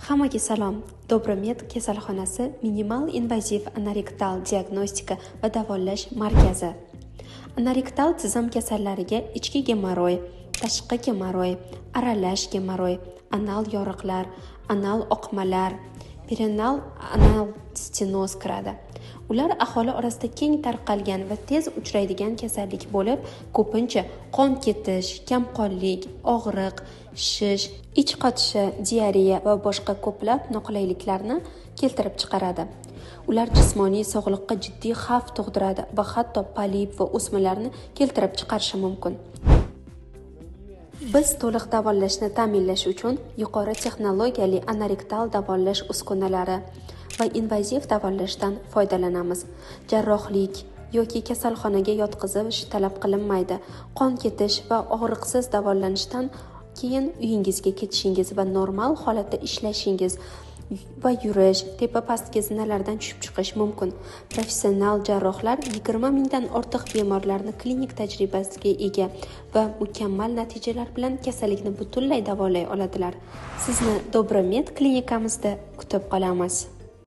Hammaga salom. Dobromed kasalxonasi minimal invaziv anorektal diagnostika va davolash markazi. Anorektal tizim kasallariga ichki gemoroy, tashqi gemoroy, aralash gemoroy, anal yoriqlar, anal oqmalar, perianal anal stenoz kiradi. Ular aholi orasida keng tarqalgan va tez uchraydigan kasallik bo'lib, ko'pincha qon ketish, kamqonlik, og'riq, shish, ich qotishi, diareya va boshqa ko'plab noqulayliklarni keltirib chiqaradi. Ular jismoniy sog'liqqa jiddiy xavf tug'diradi va hatto polip va o'smalarni keltirib chiqarishi mumkin. Biz to'liq davolashni ta'minlash uchun yuqori texnologiyali anorektal davolash uskunalari va invaziv davolashdan foydalanamiz. Jarrohlik yoki kasalxonaga yotqizish talab qilinmaydi. Qon ketish va og'riqsiz davolanishdan keyin uyingizga ketishingiz va normal holatda ishlashingiz va yurish, tepa pastki zinalardan tushib chiqish mumkin. Professional jarrohlar 20 mingdan ortiq bemorlarni klinik tajribasiga ega va mukammal natijalar bilan kasallikni butunlay davolay oladilar. Sizni Dobromed klinikamizda kutib qolamiz.